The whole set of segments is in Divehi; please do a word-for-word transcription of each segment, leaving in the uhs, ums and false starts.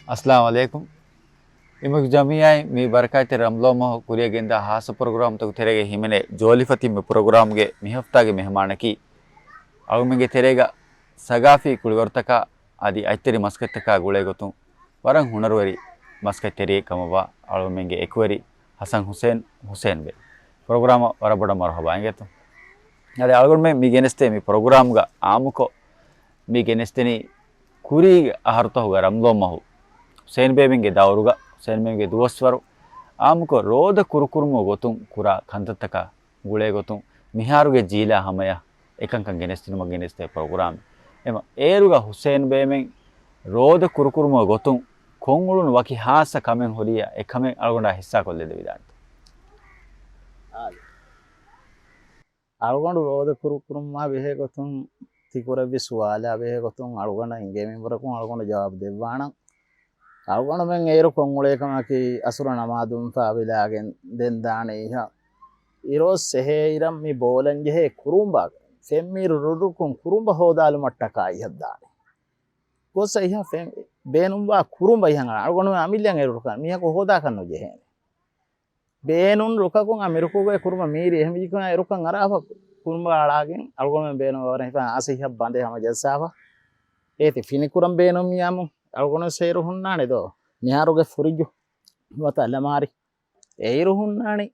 އައްސަލާމު ޢަލައިކުމް. އިމުގް ޖަމިއްޔާއިން މި ބަރަކާތްތެރި ރަމަޟާން މަހު ކުރިއަށް ގެންދާ ހާއްސަ ޕްރޮގްރާމްތަކުގެ ތެރޭގައި ހިމެނޭ ޖޯލިފަތިން މި ޕްރޮގްރާމްގެ މިހަފްތާގެ މެހެމާނަކީ އަޅުގަނޑުމެންގެ ތެރޭގަ ސަގާފީ ކުޅިވަރުތަކާ އަދި އަތްތެރި މަސައްކަތްތަކާ ގުޅޭގޮތުން ވަރަށް ހުނަރުވެރި މަސައްކަތްތެރިއެއް ކަމަށްވާ އަޅުގަނޑުމެންގެ އެކުވެރި ހަސަން ހުސޭން ހުސޭންބެ. ޕްރޮގްރާމަށް ވަރަށް ބޮޑަށް މަރުޙަބާ އިނގޭތޯ. އަދި އަޅުގަނޑުމެން މި ގެނެސްދޭ މި ޕްރޮގްރާމްގަ އާއްމުކޮށް މި ގެނެސްދެނީ ކުރީގެ އަހަރުތަހުގަ ރަމަޟާން މަހު ހުސޭން ބޭބެންގެ ދައުރުގަ ހުސޭން ބޭބެންގެ ދުވަސްވަރު އާއްމުކޮށް ރޯދަ ކުރުކުރުމުގެ ގޮތުން ކުރާ ކަންތައްތަކާ ގުޅޭގޮތުން މިހާރުގެ ޖީލާ ހަމަޔަށް އެކަންކަން ގެނެސްދިނުމަށް ގެނެސްދޭ ޕްރޮގްރާމެއް. އެމަ އޭރުގަ ހުސޭން ބޭމެން ރޯދަ ކުރުކުރުމުގެ ގޮތުން ކޮށްއުޅުނު ވަކި ހާއްސަ ކަމެއް ހުރިއްޔާ އެކަމެއް އަޅުގަނޑާ ހިއްސާކޮށްލަދެވިދާނެތަ؟ އާދެ. އަޅުގަނޑު ރޯދަ ކުރުކުރުމާ ބެހޭ ގޮތުން ތިކުރެއްވި ސުވާލާ ބެހޭ ގޮތުން އަޅުގަނޑަށް އިނގޭ މިންވަރަކުން އަޅުގަނޑު ޖަވާބު ދެއްވާނަން. އަޅުގަނޑުމެން އޭރު ކޮށްއުޅޭ ކަމަކީ އަސުރު ނަމާދުން ފާވިލާގެން ދެން ދާނެ އިހަށް. އިރޯސް އެހޭ އިރަށް މި ބޯލަން ޖެހޭ ކުރުނބާ ފެންމީރު ރުއްރުކުން ކުރުނބަ ހޯދާލުމަށްޓަކާ އިހަށް ދާނެ. ގޮސް އިހަށް ފެން ބޭނުންވާ ކުރުނބަ އިހަށް އަޅުގަނޑުމެން އަމިއްލައަށް އޭރު ރުކަން މީހަކު ހޯދާކަށް ނުޖެހޭނެ. ބޭނުން ރުކަކުން އަ މިރުކުގެ ކުރުމަ މީރި އެހެންވެ ޖިކުނާ އެރުކަން އަރާފަ ކުރުމަ އަޅާގެން އަޅުގަނޑުމެން ބޭނުން ވަރަށް ހިފާ އަސިހަ ބަނދެ ހަމަ ޖައްސާފަ. އޭތި ފިނިކުރަން ބޭނުން މިޔާމު އަޅުގަނޑު ސޭރު ހުންނާނެ ދޯ. މިހާރުގެ ފުރިޖު ނުވަތަ އަލަމާރި އެއިރު ހުންނާނެ.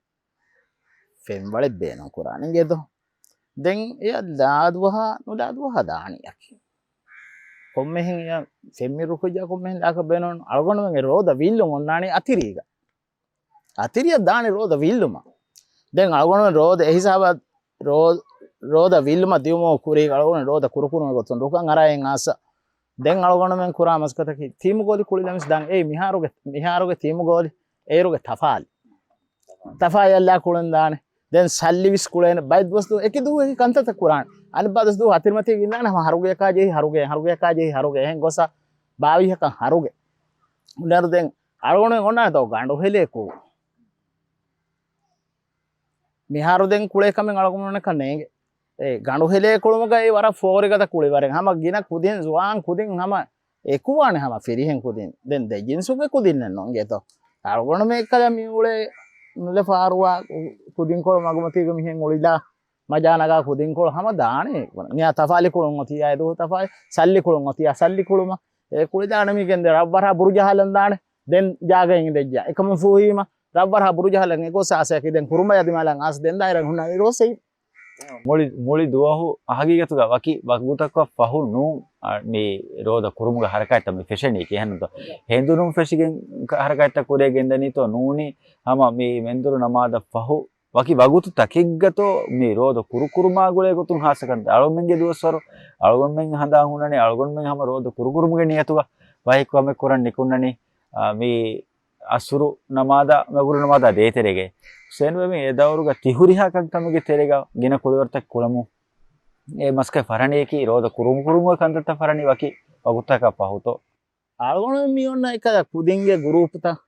ފެންވަޅެއް ބޭނުން ކުރާނެ ގެދޯ. ދެން އެ ލާދުވަހާ ނުލާދުވަހާ ދާނީ އަކީ. ކޮންމެހެން އެ ފެންމި ރުކުޖާ ކޮންމެހެން ލާކަށް ބޭނުން އަޅުގަނޑުމެން ރޯދަ ވީއްލުން އޮންނާނީ އަތިރީގަ. އަތިރިއަށް ދާނެ ރޯދަ ވީއްލުމަށް. ދެން އަޅުގަނޑުމެން ރޯދަ އެހިސާބަށް ރޯ-، ރޯދަ ވީއްލުމަށް ދިއުމުގެ ކުރީގަ އަޅުގަނޑު ރޯދަ ކުރުކުރުމުގެ ގޮތުން ރުކަން އަރާއިން އާސަ. ދެން އަޅުގަނޑުމެން ކުރާ މަސައްކަތަކީ ތީމުގޯލި ކުޅިލަން ވެސް ދާން. އެއީ މިހާރުގެ، މިހާރުގެ ތީމުގޯލި އޭރުގެ ތަފާލި. ތަފާލިއަށްލާ ކުޅެން ދާނެ. ދެން ސައްލި ވެސް ކުޅޭނެ. ބައެއް ދުވަސް ދު-، އެކި ދުވަހު އެކި ކަންތައްތައް ކުރާނެ. އަނެއްބާ ދުވަސް ދުވަހު އަތިރިމަތީގަ އިންނާނެ ހަމަ ހަރުގެއަކާ ޖެހި ހަރުގެ، ހަރުގެއަކާ ޖެހި ހަރުގެ. އެހެން ގޮސް ބާވީހަކަށް ހަރުގެ. ހުނަރު ދެން އަޅުގަނޑުމެން އޮންނާނެ ދޯ ގަނޑުހެލޭ ކު. މިހާރު ދެން ކުޅޭ ކަމެއް އަޅުގަނޑުމެންނަކަށް ނޭނގެ. އެ ގަނޑުހެލޭ ކުޅުމުގައި ވަރަށް ފޯރިގަދަ ކުޅިވަރެއް. ހަމަ ގިނަ ކުދިން، ޒުވާން ކުދިން ހަމަ އެކުވާނެ ހަމަ ފިރިހެން ކުދިން. ދެން ދެ ޖިންސުގެ ކުދިންނެއް ނޫން ގެތޯ. އަޅުގަނޑުމެން އެއްކަލަ މި އުޅޭ ނުލަފާރުވާ ކުދިންކޮޅު މަގުމަތީގަ މިހެން އުޅިލާ މަޖާ ނަގާ ކުދިންކޮޅު ހަމަ ދާނެ. ނިޔާ ތަފާލި ކުޅުން އޮތިޔާ އެދުވަހު ތަފާލި، ސައްލި ކުޅުން އޮތިޔާ ސައްލި ކުޅުމަށް. އެ ކުޅިދާނެ މީގެން ދެ ރަށްވަރާ ބުރު ޖަހާލަން ދާނެ. ދެން ޖާގައިން އިނދެއްޖާ. އެކަމުން ފޫހީމަ ރަށްވަރާ ބުރު ޖަހާލަން އެގޮސް އާސަޔަކީ ދެން ކުރުނބަޔާ ދިމާލަށް އާސަ ދެން ދާއިރަށް ހުންނަ ރޯސެއި. މުޅި، މުޅި ދުވަހު ހަގީގަތުގަ ވަކި ވަގުތަކަށް ފަހު ނޫން، އަ، މި ރޯދަ ކުރުމުގެ ހަރަކާތްތައް މި ފެށެނީ ކިހިނެއްތޯ؟ ހެނދުނުން ފެށިގެން ކަ-، ހަރަކާތްތައް ކުރިއަށް ގެންދަނީތޯ ނޫނީ ހަމަ މި މެންދުރު ނަމާދަށް ފަހު ވަކި ވަގުތު ތަކެއްގަތޯ މި ރޯދަ ކުރުކުރުމާ ގުޅޭ ގޮތުން ހާއްސަ ކަންތައް އަޅުމެންގެ ދުވަސްވަރު އަޅުގަނޑުމެން ހަނދާން ހުންނަނީ އަޅުގަނޑުމެން ހަމަ ރޯދަ ކުރުކުރުމުގެ ނިޔަތުގަ ވަކި ކަމެއް ކުރަން ނިކުންނަނީ، އާ، މި އަސުރު ނަމާދާ، މަގުރިބު ނަމާދާ ދޭތެރޭގައި ހުސޭން ބޭބެ އެ ދައުރުގަ ތިހުރިހާ ކަންކަމެއްގެ ތެރޭގަ ގިނަ ކުޅިވަރުތައް ކުޅަމުން އެ މަސައްކަތް ފަށަނީކީ ރޯދަ ކުރުމު ކުރުމުގެ ކަންތައްތައް ފަށަނީ ވަކި ވަގުތަކަށް ފަހުތޯ؟ އަޅުގަނޑު މި އޮންނަ އެކަލަ ކުދިންގެ ގުރޫޕުތައް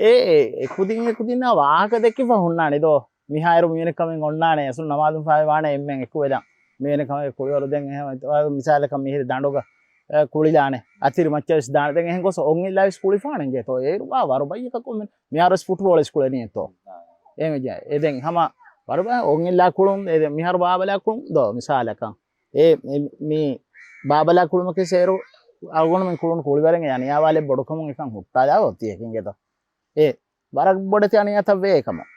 އެ، އެ، އެ ކުދިން އެ ކުދިންނާ ވާހަކަ ދެއްކިފަ ހުންނާނެ ދޯ. މިހާއިރު މިވެނި ކަމެއް އޮންނާނެ، އަސުރު ނަމާދުން ފާވާނެ އެންމެން އެކުވެލަން. މިވެނި ކަމެއް ކުޅިވަރު ދެން އެހެން މިސާލަކަށް މިހިރި ދަނޑުގަ އެ، ކުޅިލާނެ. އަތިރި މައްޗަށް ވެސް ދާނެ. ދެން އެހެން ގޮސް އޮން އިންލާ ވެސް ކުޅިފާނެ އިނގޭތޯ. އޭރު ވާ ވަރު ބައްޔަކަށް ކޮންމެ މިހާރު ވެސް ފުޓްބޯޅަ ވެސް ކުޅެނީތޯ. އެމެޖާ. އެ ދެން ހަމަ ވަރު ބަ-، އޮން އިންލާ ކުޅުން، އެ ދެން މިހާރު ބާބަލާ ކުޅުން ދޯ މިސާލަކަށް. އެ، އެ، މި ބާބަލާ ކުޅުމަކީ ސޭރު އަޅުގަނޑުމެން ކުޅުނު ކުޅިވަރެއް އަނިޔާވާލެއް ބޮޑުކަމުން އެކަން ހުއްޓާލާ އޮތީ އެކިނގެތޯ. އެ ވަރަށް ބޮޑެތި އަނިޔާތައް ވޭ އެކަމަށް.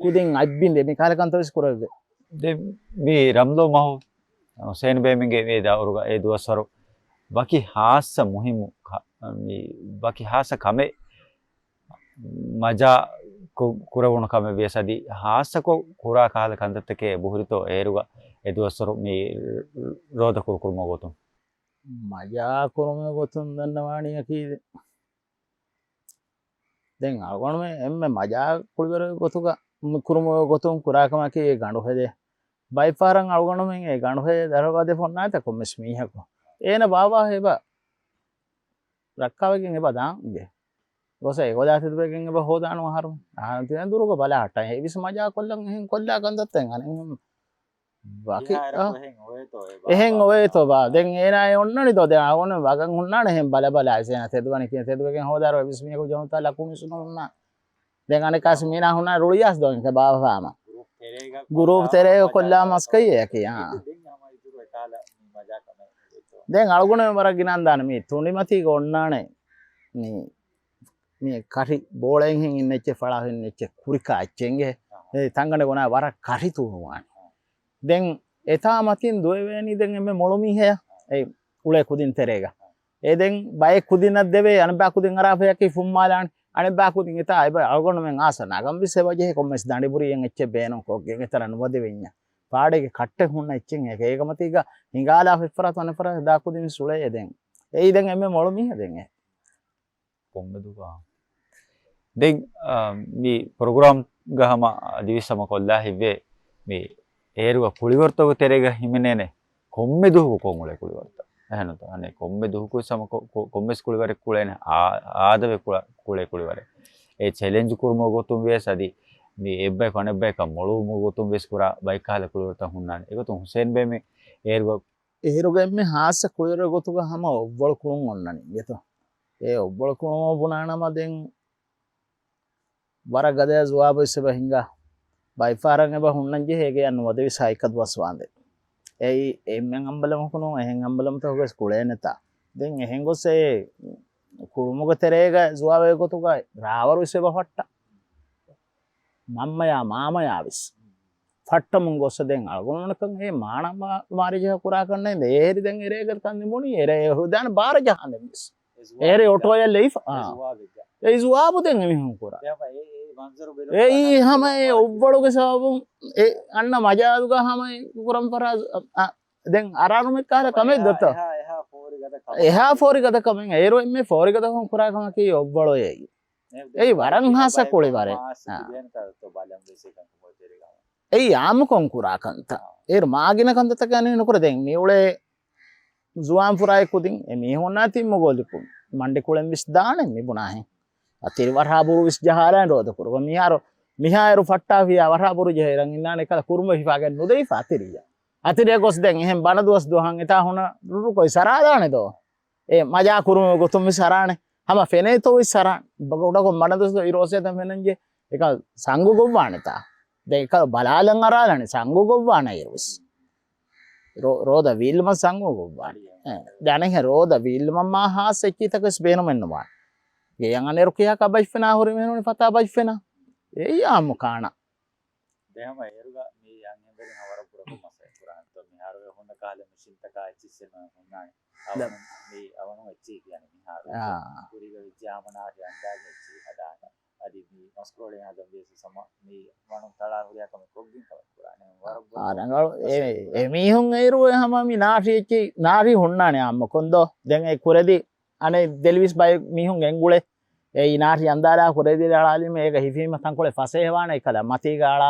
ކުދިން އަތްބިނދެ މި ކަހަލަ ކަންތައް ވެސް ކުރެވޭ. ދެން މި ރަމްޟާން މަހު ހުސޭން ބޭމެންގެ މި ދައުރުގަ އެ ދުވަސްވަރު ވަކި ހާއްސަ މުހިއްމު ކަ-، މި ވަކި ހާއްސަ ކަމެއް މަޖާ ކު-، ކުރެވުނު ކަމެއް ވިޔަސް އަދި ހާއްސަކޮށް ކުރާ ކަހަލަ ކަންތައްތަކެއް އެބަހުރިތޯ އޭރުގަ އެ ދުވަސްވަރު މި ރޯދަ ކުރުކުރުމުގެ ގޮތުން؟ މަޖާ ކުރުމުގެ ގޮތުން ދަންނަވާނީ އަކީ ދެން އަޅުގަނޑުމެން އެންމެ މަޖާ ކުޅިވަރުގެ ގޮތުގަ ކުރުމުގެ ގޮތުން ކުރާ ކަމަކީ އެ ގަނޑުހެދޭ. ބައެއްފަހަރަށް އަޅުގަނޑުމެން އެ ގަނޑުހެދޭ ދަރަވާދޭ ފޮންނާތަ ކޮންމެސް މީހަކު. އޭނަ ބާވާ އެބަ ރައްކާވެގެން އެބަ ދާން އިނގޭ. ގޮސް އެގޮލާ ތެދުވެގެން އެބަ ހޯދާނު އަހަރު. އަހަރު ތި ދުރުގަ ބަލާ ހައްޓާ. އެ ވިސް މަޖާ ކޮށްލަން އެހެން ކޮށްލާ ކަންތައްތައް އަނެއް ވަކި، އާ. އެހެން އޮވޭތޯ ބާ. ދެން އޭނާ އެ އޮންނަނީ ދޯ. ދެން އަޅުގަނޑު ވަގަށް ހުންނާނެ އެހެން ބަލަ ބަލާ. އެސޭނާ ތެދުވަނީ ކިޔަން ތެދުވެގެން ހޯދާރު އެ ވިސް މީހަކު ޖަހުންތާ ލަކުނިސުން ހުންނާ. ދެން އަނެއްކާސް މީނާ ހުންނާ ރުޅިޔާސް ދޯ އިން ބާފާމަ. ގުރޫޕް ތެރޭގަ ގުރޫޕް ތެރޭގަ ކޮށްލާ މަސްކައްޔަކީ، އާ. ދެން އަޅުގަނޑު ވަރަށް ގިނަ އަންދާނެ މި ތުނޑިމަތީގަ އޮންނާނެ. މި، މި ކަށި ބޯޅައިން ހެން އިންނެއްޗެއް ފަޅާ ހެންނެއްޗެއް ކުރިކާ އެއްޗެއް އިނގޭ. އެ ތަނގަނޑެ ގޮނާ ވަރަށް ކަށި ތޫނުވާނެ. ދެން އެތާ މަތިން ދުވެވޭނީ ދެން އެންމެ މޮޅު މީހަޔަށް އެ އުޅޭ ކުދިން ތެރޭގަ. އެ ދެން ބައެއް ކުދިންނަށް ދެވޭ، އަނެއްބާ ކުދިން އަރާފަޔަކީ ފުއްމާލާނެ. އަނެއްބާ ކުދިން އެތާ އެބަ އަޅުގަނޑުމެން އާސަ ނަގަން ވިސް އެބަޖެހޭ ކޮންމެސް ދަނޑިބުރިއެއް އެއްޗެއް ބޭނުން ކޮށްގެން އެތަނަށް ނުވަދެވެންޏާ. ފާޑެއްގެ ކައްޓެއް ހުންނަ އެއްޗެއް އެކޭގަ މަތީގަ ހިނގާލާ ފެއްފަރާތު އަނެއްފަރާތު ދާ ކުދިން ވިސް އުޅޭ އެ ދެން. އެއީ ދެން އެންމެ މޮޅު މީހަ ދެން އެ. ކޮންމެ ދުވަހަކު. ދެން، އާ، މި ޕްރޮގްރާމްގަ ހަމަ އަދިވެސް ހަމަ ކޮށްލާ ހިތްވޭ، މި އޭރުގަ ކުޅިވަރުތަކުގެ ތެރޭގަ ހިމެނޭނެ ކޮންމެ ދުވަހަކު ކޮށް އުޅޭ ކުޅިވަރުތައް. އެހެންތޯ؟ އަނެއް ކޮންމެ ދުވަހަކު ހަމަ ކޮ-، ކޮ-، ކޮންމެސް ކުޅިވަރެއް ކުޅޭނެ އާ-، އާދަވެ ކުޅަ-، ކުޅޭ ކުޅިވަރެއް. އެ ޗެލެންޖް ކުރުމުގެ ގޮތުން ވިޔަސް އަދި މި އެއްބަޔަކު އަނެއްބަޔަކަށް މޮޅުވުމުގެ ގޮތުން ވިޔަސް ކުރާ ބައެއް ކަހަލަ ކުޅިވަރުތައް ހުންނާނެ. އެގޮތުން ހުސެން ބޭ މި އޭރުގަ އޭރުގެ އެންމެ ހާއްސަ ކުޅިވަރުގެ ގޮތުގަ ހަމަ އޮއްވަޅު ކުޅުން އޮންނަނީ އިނގޭތޯ. އެ އޮއްވަޅު ކުޅުމަށް ބުނާނަމަ ދެން ވަރަށް ގަދަޔަށް ޒުވާބު އިސް އެބަ ހިނގާ. ބައިފަހަރަށް އެބަ ހުންނަން ޖެހޭ ގެޔަށް ނުވަދެވިސް ހައެއްކަ ދުވަސް ވާނދެ. އެއީ އެންމެން އަނބަލަމަކު ނޫން، އެހެން އަނބަލަމުތަކު ވެސް ކުޅޭނެތާ. ދެން އެހެން ގޮސް އެ ކުޅުމުގެ ތެރޭގަ ޒުވާބެއް ގޮތުގަ ރާވަރު ވެސް އެބަ ފައްޓާ. މަންމަޔާ މާމަޔާ ވެސް ފައްޓަމުން ގޮއްސަ ދެން އަޅުގަނޑުމެންނަކަށް އެ މާނަ މާ-، މާރި ޖަހާ ކުރާކަށް ނެތް. އޭރި ދެން އެރޭގަ ކަން ނިމުނީ އެރޭ ހުދާން ބާރަ ޖަހާ ދެން ވެސް. އެރޭ އޮޓޯޔަށް ލެއިފަ. އާ. އެ ޒުވާބު ދެން އެމީހުން ކުރާ. އެއީ ހަމަ އެ އޮއްވަޅުގެ ސަބަބުން އެ އަންނަ މަޖާލުގަ ހަމަ އެ ކުރަން ފަރާ، އަ، ދެން އަރާރުމެއް ކާލަ ކަމެއް ދޮތަ. އެހާ ފޯރި ގަދަ ކަމެއް. އެހާ ފޯރި ގަދަ ކަމެއް. އޭރު އެންމެ ފޯރި ގަދަކަން ކުރާ ކަމަކީ އޮއްވަޅު އެއީ. އެއީ ވަރަށް ހާއްސަ ކުޅިވަރެއް. އެއީ އާއްމުކޮށް ކުރާ ކަންތައް. އޭރު މާ ގިނަ ކަންތައްތަކެއް އަނެއް ނުކުރޭ. ދެން މި އުޅޭ ޒުވާން ފުރާއި ކުދިން އެ މީހުންނާ ތިން މުގޯލިކު މަންޑި ކުޅެން ވިސް ދާނެ މި ބުނާހެން. އަތިރި ވަރާބުރު ވިސް ޖަހާލާނެ ރޯދަ ކުރުގަ. މިހާރު، މިހާއިރު ފައްޓާފިޔާ ވަރާބުރު ޖެހިރަން އިންނާނެ ކަލަ ކުރުމަށް ހިފާގެން ނުދެވިފަ އަތިރިއަށް. އަތިރިއަށް ގޮސް ދެން އެހެން ބަނަ ދުވަސް ދުވަހަށް އެތާ ހުނަ ރުރުކޮށް ސަރާލާނެ ދޯ. އެ މަޖާ ކުރުމުގެ ގޮތުން ވިސް ސަރާނެ. ހަމަ ފެނޭތޯ ވިސް ސަރާނެ. ބަގުޑަކޮށް މަނަދުސް އިރޯސޭތަ ފެނަންޖެ އެކަ ސަނގު ގޮއްވާނެތާ. ދެން އެކަ ބަލާލަން އަރާލަނެ ސަނގު ގޮއްވާނެ އިރުވެސް. ރޯ-، ރޯދަ ވީލުމަށް ސަނގު ގޮއްވާނެ. އެ، ދެނެހެ ރޯދަ ވީލުމަށް މާ ހާސް އެއްޗިތަކެސް ބޭނުމެއް ނުވާނެ. ގެޔަށް އަނެރު ކިޔާކަ ބައިފެނާ ހުރި މެނުނި ފަތާ ބައިފެނާ. އެއީ އާއްމު ކާނަ. ދެހަމަ އޭރުގަ މި އަންހެންވެރިން ވަރަށް ބުރަކޮށް މަސައްކަތް ކުރާނެ. މިހާރުގެ ހުންނަ ކަހަލަ މެޝިންތަކާ އެއްޗިސް އެންމެ ހުންނާނެ. އަވަނު މި އަވަނު އެއްޗި ކިޔާނެ މިހާރު. ކުރީގަ ވިއްޖެ ހަމަ ނާށި އަންދާގެ އެއްޗި ހަދާނެ. އަދި މި މަސްކުރޮޅި ހަދަން ވިޔަސް ހަމަ މި ވަނުން ތަޅާ ހުރިހާ ކަމެއް ކޮށްގެން ކަމެއް ކުރާނެ. ވަރަށް ބޮޑު ރަނގަޅު. އެ، އެމީހުން އޭރު ހަމަ މި ނާށި އެއްޗި ނާށި ހުންނާނެ އާއްމުކޮށް ދޯ. ދެން އެ ކުރެދި އަނެއް ދެލިވިސް ބައެއް މީހުން ގެންގުޅޭ. އެއީ ނާށި އަންދާލާ ކުރެދި އަޅާލީމަ އޭގަ ހިފީމަ ތަންކޮޅެއް ފަސޭހަވާނެ އެކަލަ މަތީގަ އަޅާ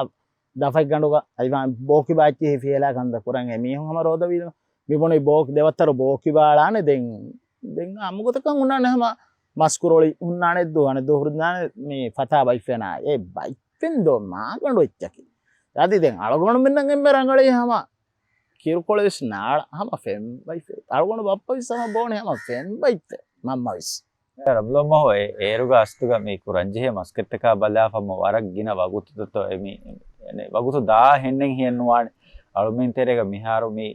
ދަފަތްގަނޑުގަ އަދި ބޯކިބާ އެއްޗިހި ފިހެލާ ކަންތައް ކުރަން އެމީހުން ހަމަ ރޯދަވީލު މި ބުނި ބޯކި ދެވައްތަރު ބޯކިބާ އަޅާނެ. ދެން، ދެން އާއްމުގޮތަކަށް ހުންނާނެ ހަމަ މަސްކުރޮޅި ހުންނާނެ ދުވަހު އަނެއް ދުވަހު ހުންނާނެ މި ފަތާ ބައިފެނާ. އެ ބައިފެން ދޯ މާގަނޑު އެއްޗަކީ. އަދި ދެން އަޅުގަނޑުމެންނަށް އެންމެ ރަނގަޅީ ހަމަ ކިރުކޮޅެއް ވެސް ނާޅަ ހަމަ ފެން ބައިފެ-، އަޅުގަނޑު ބައްޕަ ވެސް ހަމަ ބޯނެ ހަމަ ފެން ބައިފެ މަންމަ ވެސް. ރަމްލޯ މަހު އޭ-، އޭރުގަ އަސްތުގަ މި ކުރަންޖެހޭ މަސައްކަތްތަކާ ބަލާފަ މަ ވަރަށް ގިނަ ވަގުތު ދޮތޯ އެ މި، އެ ވަގުތު ދާ ހެންނެއް ހިއެއްނުވާނެ. އަޅުމެން ތެރޭގަ މިހާރު މި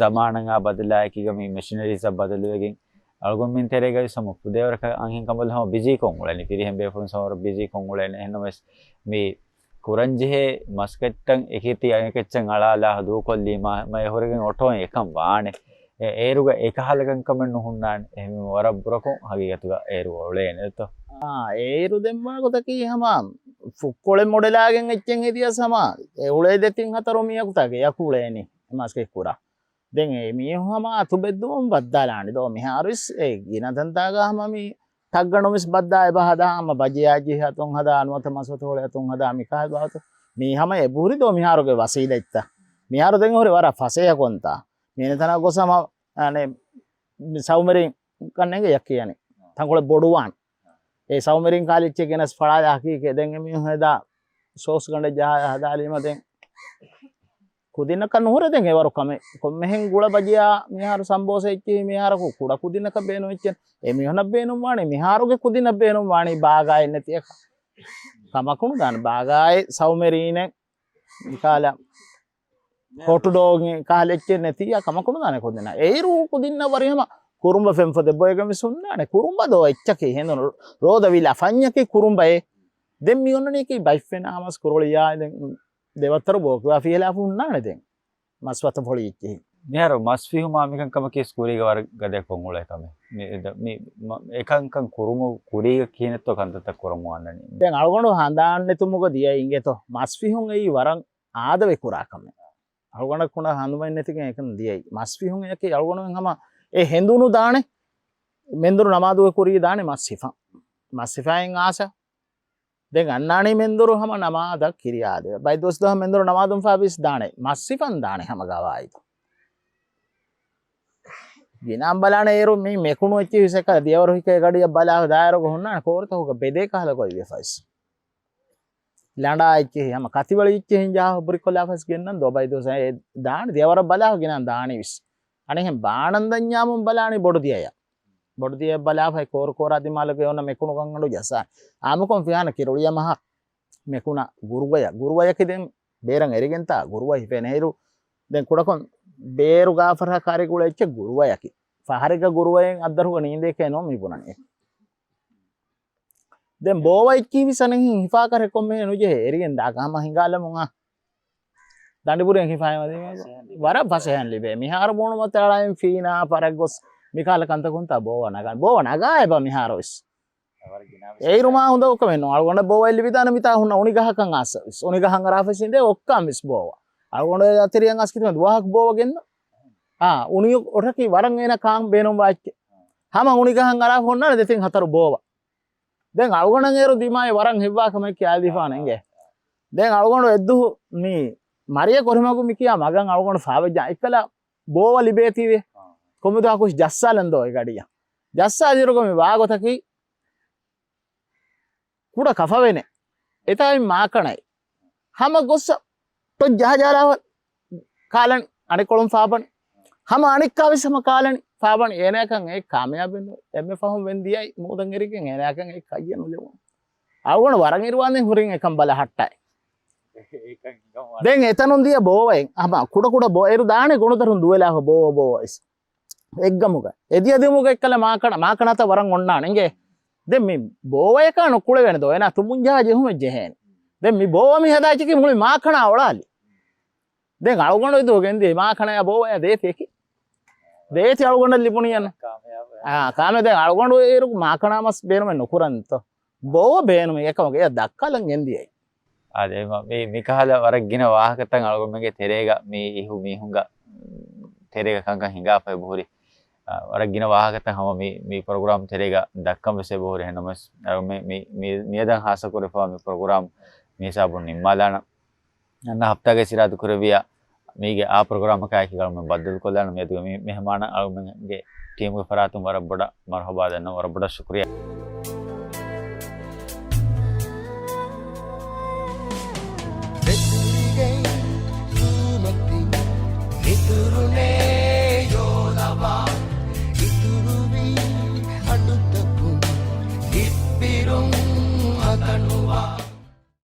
ޒަމާނަށް އާ ބަދަލާއެކީގަ މި މެޝިނަރީޒަށް ބަދަލުވެގެން އަޅުގަނޑުމެން ތެރޭގަ ވެސް ހަމަ ފުދޭވަރަކަށް އަންހެން ކަނބަލު ހަމަ ބިޒީކޮށް އުޅެނީ. ފިރިހެން ބޭފުޅުން ސަމަވަރު ބިޒީކޮށް އުޅެނީ. އެހެންނަމަވެސް މި ކުރަންޖެހޭ މަސައްކަތްތައް އެކިތި އަނެކެއްޗަށް އަޅާލާ ދޫކޮށްލީމާ މައެ ހުރެގެން އޮޓޯއިން އެކަން ވާނެ. އެ-، އޭރުގަ އެކަހަލަ ކަންކަމެއް ނުހުންނާނެ. އެހެންވީމަ ވަރަށް ބުރަކޮށް ހަގީގަތުގަ އޭރު އުޅޭނެ ދޯ. އާ، އޭރު ދެން ވާގޮތަކީ ހަމަ ފުއްކޮޅެއް މޮޑެލާގެން އެއްޗެއް ހެދިޔަސް ހަމަ އެ އުޅޭ ދެތިން ހަތަރު މީހަކު ތާގެ އެއަކު އުޅޭނީ މަސައްކަތް ކުރާ. ދެން އެ މީހުން ހަމަ އަތު ބެއްދުމުން ބައްދާލާނެ ދޯ. މިހާރުވެސް އެ ގިނަ ތަންތާގަ ހަމަ މި ތައްގަނޑު ވެސް ބައްދާ އެބަ ހަދާ ހަމަ ބަޖެޔާ ޖެހި އަތުން ހަދާ ނުވަތަ މަސްވަތު ހޮޅި އަތުން ހަދާ މި ކާ ބާވަތު. މީ ހަމަ އެބަހުރި ދޯ މިހާރުގެ ވަސީލަތްތައް. މިހާރު ދެން ހުރި ވަރަށް ފަސޭހަ ކޮންތާ. މީނަ ތަނަށް ގޮސް ހަމަ، އަނެ، ސައުމެރިން ކަންނޭނގެ ޔަކިޔަނި. ތަންކޮޅެއް ބޮޑުވާން. އެ ސައުމެރިން ކާލިއްޗެއް ގެނަސް ފަޅާލާ ހަކީކޭ ދެން އެމީހުން ހެދާ ސޯސް ގަނޑެއް ޖަހާ ހަދާލީމަ ދެން. ކުދިންނަކަށް ނުހުރޭ ދެން އެވަރު ކަމެއް. ކޮންމެހެން ގުޅަ ބަޖިޔާ މިހާރު ސަމްބޯސަ އެއްޗެހި މިހާރަކު ކުޑަ ކުދިންނަކަށް ބޭނުން އެއްޗެއް. އެ މީހުނަށް ބޭނުން ވާނީ މިހާރުގެ ކުދިންނަށް ބޭނުން ވާނީ ބާގާއެއް ނެތި އެކަ. ކަމަކުނު ދާން ބާގާއެއް ސައުމެރީނެއް ކާލަ ހޮޓު ޑޯގެއް ކާލަ އެއްޗެއް ނެތިއްޔާ ކަމަކުނު ދާނެ ކުދިންނަށް. އެއިރު ކުދިންނަށް ވަރިހަމަ ކުރުނބަ ފެންފޮދެއް ބޮއެގަން ވެސް ހުންނާނެ. ކުރުނބަ ދޯ އެއްޗަކީ ހެނދުނު ރޯދަ ވިލާ ފަންޏަކީ ކުރުނބައޭ. ދެން މި އޮންނަނީކީ ބައިފެނާ ހަމަސް ކުރޮޅިޔާ ދެން ދެވައްތަރު ބޯކިވާ ފިހެލާފު ހުންނާނެ ދެން. މަސް ވަތަ ފޮޅި އެއްޗެހި. މިހާރު މަސް ފިހުމާ މިކަން ކަމަކީ ކުރީގަ ވަރަށް ގަދަ ކޮން އުޅޭ ކަމެއް. މި، މި، މަ-، އެކަންކަން ކުރުމު ކުރީގަ ކިހިނެއްތޯ ކަންތައްތައް ކުރަމު ވާންނަނީ. ދެން އަޅުގަނޑު ހަނދާން ނެތުމުގަ ދިޔަ އިނގޭތޯ. މަސް ފިހުން އެއީ ވަރަށް އާދަވެ ކުރާ ކަމެއް. އަޅުގަނޑަށް ކުޑަ ހަނދުމައެއް ނެތިގެން އެކަން ދިޔައީ. މަސް ފިހުން އެއަކީ އަޅުގަނޑުމެން ހަމަ އެ ހެނދުނު ދާނެ. މެންދުރު ނަމާދުގެ ކުރީ ދާނެ މަސް ހިފަން. މަސް ހިފައިން އާސަ. ދެން އަންނާނީ މެންދުރު ހަމަ ނަމާދަށް ކިރިޔާދޭ. ބައި ދުވަސް ދުވަހަށް މެންދުރު ނަމާދުން ފާބިސް ދާނެ. މަސް ހިފަން ދާނެ ހަމަ ގަވާއިދު. ގިނަ ބަލާނެ އޭރު މި މެކުނު އެއްޗި ހިސަކަ ދިޔަވަރު ހިކޭ ގަޑިއަށް ބަލާ ދާއިރުގަ ހުންނާނެ ކޯރުތަކުގަ ބެދޭ ކަހަލަ ގޮތްވެފައިސް. ލަނޑާ އެއްޗެހި ހަމަ ކަތިވަޅި އެއްޗެހިން ޖާހަ ބުރިކޮށްލާފަސް ގެންނަން ދޯ ބައި ދުވަސް އެ ދާނެ ދިޔަވަރަށް ބަލާ ގިނަ ދާނީވެސް. އަނެހެން ބާނަން ދަންޏާމުން ބަލާނީ ބޮޑު ދިޔަޔަށް. ބޮޑު ދިޔަޔަށް ބަލާފައި ކޯރު ކޯރާ ދިމާލުގެ އޮންނަ މެކުނު ގަންގަނޑު ޖައްސާ. އާމުކޮން ފިހާނަ ކިރުޅިޔަ މަހަ މެކުނަ ގުރުވަޔަ. ގުރުވަޔަކި ދެން ބޭރަށް އެރިގެންތާ ގުރުވަ ހިފޭނެ އިރު. ދެން ކުޑަކޮން ބޭރު ގާފަރާ ކާރި ގުޅަ އެއްޗެއް ގުރުވަޔަކި. ފަހަރެއްގަ ގުރުވައެއް އައްދަރުގަ ނީނދޭކޭ ނޯ މި ބުނަނީ. ދެން ބޯވަ އެއްޗި ވިސަނެހި ހިފާކަށެއް ކޮންމެހެން ނުޖެހޭ. އެރިގެން ދާކަ ހަމަ ހިނގާލަމުން އާ. ދަނޑިބުރިއެއް ހިފާ ވަރަށް ފަސޭހައިން ލިބޭ. މިހާރު ބޫނުމަތާޅާއިން ފީނާ ފަރަށް ގޮސް މިކާލަ ކަންތަކުންތާ ބޯވަ ނަގާ. ބޯވަ ނަގާ އެބަ މިހާރު ވެސް. އެއިރު މާ ހުނދަ ކަމެއް ނޫން. އަޅުގަނޑަށް ބޯވައެއް ލިބިދާނެ މިތާ ހުންނަ އުނިގަހަކަށް އާސަ ވެސް. އުނިގަހަށް އަރާފަސް އިނދޭ އޮއްކާން ވެސް ބޯވަ. އަޅުގަނޑު އަތެރިއަށް އަސްކިތުމެ ދުވަހަކު ބޯވަ ގެންނަ. އާ، އުނި އޮށަކީ ވަރަށް އޭނަ ކާން ބޭނުން ވާއްޗެ. ހަމަ އުނިގަހަށް އަރާފަ ހުންނާނެ ދެތިން ހަތަރު ބޯވަ. ދެން އަޅުގަނޑަށް އޭރު ދިމާއި ވަރަށް ހެއްވާ ކަމެއް ކިޔާލީފާނެ އިނގޭ. ދެން އަޅުގަނޑު އެއްދުހު މި މަރިޔަ ކޮރިމަގު މި ކިޔާ މަގަށް އަޅުގަނޑު ފާވެއްޖާ އެއްކަލަ ބޯވަ ލިބޭތީވެ. ކޮންމެދުވަހަކު ޖައްސާލަން ދޯ އެ ގަޑިއަށް. ޖައްސާލިއިރުގަ މި ވާގޮތަކީ ކުޑަ ކަފަވެނެ. އެތާއިން މާކަނައެއް. ހަމަ ގޮއްސަ ޓޮއް ޖަހަޖާލާފަ ކާލަނި، އަނެއްކޮޅުން ފާބަނި. ހަމަ އަނެއްކާވެސް ހަމަ ކާލަނި ފާބަނި. އޭނަޔަކަށް އެ ކާމިޔާބެއް ނުވޭ. އެންމެ ފަހުން ވެން ދިޔައީ މޫދަށް އެރިގެން އޭނަޔަކަށް އެ ކައްޔެއް ނުލެވުނު. އަޅުގަނޑު ވަރަށް އިރުވާންދެން ހުރިން އެކަން ބަލަ ހައްޓައި. ދެން އެތަނުން ދިޔަ ބޯވައިން ހަމަ ކުޑަކުޑަ ބޯ އޭރު ދާނެ ގޮނޑުދަރުން ދުވެލާފަ ބޯވަ ބޯވައިސް. އެއްގަމުގަ. އެދިޔަ ދިމުގަ އެއްކަލަ މާކަނަ، މާކަނަތައް ވަރަށް އޮންނާނެ އިނގޭ. ދެން މި ބޯވަޔަކާ ނުކުޅެވޭނެ ދޯ. އޭނާ ތުނބުން ޖަހާ ޖެހުމެއް ޖެހޭނެ. ދެން މި ބޯވަ މި ހަދާ އެއްޗަކީ މުޅި މާކަނާ އޮޅާލި. ދެން އަޅުގަނޑު އެދުވަ ގެންދިޔަ މާކަނަޔާ ބޯވަޔާ ދޭތި އެކި. ދޭތި އަޅުގަނޑަށް ލިބުނީ އަންނަ. އާ، ކާމެ ދެން އަޅުގަނޑު އޭރު މާކަނާ މަސް ބޭނުމެއް ނުކުރަންތޯ. ބޯވަ ބޭނުމީ އެކަމަކު އެ ދައްކާލަން ގެންދިޔައީ. އާދެ، މި، މިކަހަލަ ވަރަށް ގިނަ ވާހަކަތައް އަޅުގަނޑުމެންގެ ތެރޭގަ މި އިހު މީހުންގަ ތެރޭގަ ކަންކަން ހިނގާފައި ބުހުރި. އާ، ވަރަށް ގިނަ ވާހަކަތައް ހަމަ މި، މި ޕްރޮގްރާމް ތެރޭގަ ދައްކަން ވެސް އެބަހުރި. އެހެންނަމަވެސް، އަޅުގަނޑުމެން މި، މި، މިއަދަށް ހާއްސަ ކުރެފައިވާ މި ޕްރޮގްރާމް މި ހިސާބުން ނިންމާލާނަން. އަންނަ ހަފްތާގައި ސިރާދު ކުރެއްވިޔާ މީގެ އާ ޕްރޮގްރާމަކާއެކީގަ އަޅުގަނޑުމެން ބައްދަލުކޮށްލާނަން. މިއަދުގެ މި މެހެމާނަށް އަޅުގަނޑުމެންގެ ޓީމުގެ ފަރާތުން ވަރަށް ބޮޑަށް މަރުހަބާ ދަންނަ، ވަރަށް ބޮޑަށް ޝުކުރިއްޔާ.